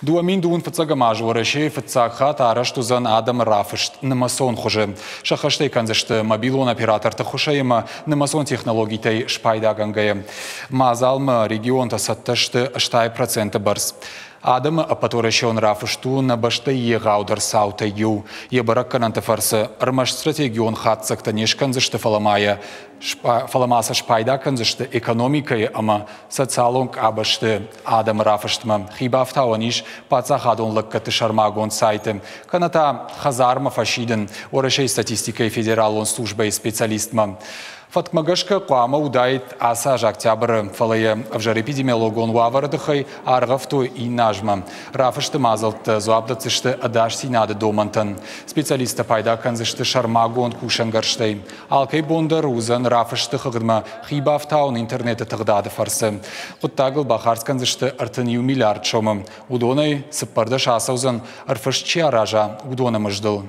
2000 фыццӕгӕм аз Уӕрӕсейы фыццаг хатт арӕзт уыдзӕн адӕмы рафыст нымӕцон хуызы. Сӕххӕст ӕй кӕндзысты мобилон операторты хуысӕй ӕмӕ нымӕцон технологитӕй спайдагӕнгӕйӕ. Мадзалмӕ регионтӕ цӕттӕ сты 80% бӕрц. Адӕмы ӕппӕтуӕрӕсеон рафыст у нӕ бӕстӕйы егъаудӕр цаутӕй иу. Йӕ бӕрӕггӕнӕнты фӕрцы ӕрмӕст стратегион хатдзӕгтӕ не скӕндзысты, фӕлӕ ма йӕ фӕлӕ ма сӕ спайда кӕндзысты экономикӕйы ӕмӕ социалон къабӕзты адӕмы рафыстмӕ. Хибафтауӕн ис паддзахадон лӕггӕдты сӕрмагонд сайты, кӕнӕ та хӕдзармӕ фӕсидын Уӕрӕсейы статистикӕйы федералон службӕйы специалистмӕ. Фӕткмӕ гӕсгӕ хъуамӕ уыдаид ацы аз октябры, фӕлӕ йӕ ӕвзӕр эпидемиологон уавӕры тыххӕй аргъӕвтой иннӕ азмӕ. Рафысты мадзӕлттӕ дзуапп дӕтдзысты ӕдасдзинады домӕнтӕн. Специалисттӕ пайда кӕндзысты сӕрмагонд кусӕнгӕрзтӕй. Алкӕй бон дӕр уыдзӕн рафысты хыгъдмӕ хи бафтауын интернеты тыгъдады фӕрцы. Хъуыддагыл бахардз кӕндзысты 31 миллиард сомы. Уыдонӕй 14 ацӕудзӕн, ӕрфыст чи араза, уыдоны мыздыл.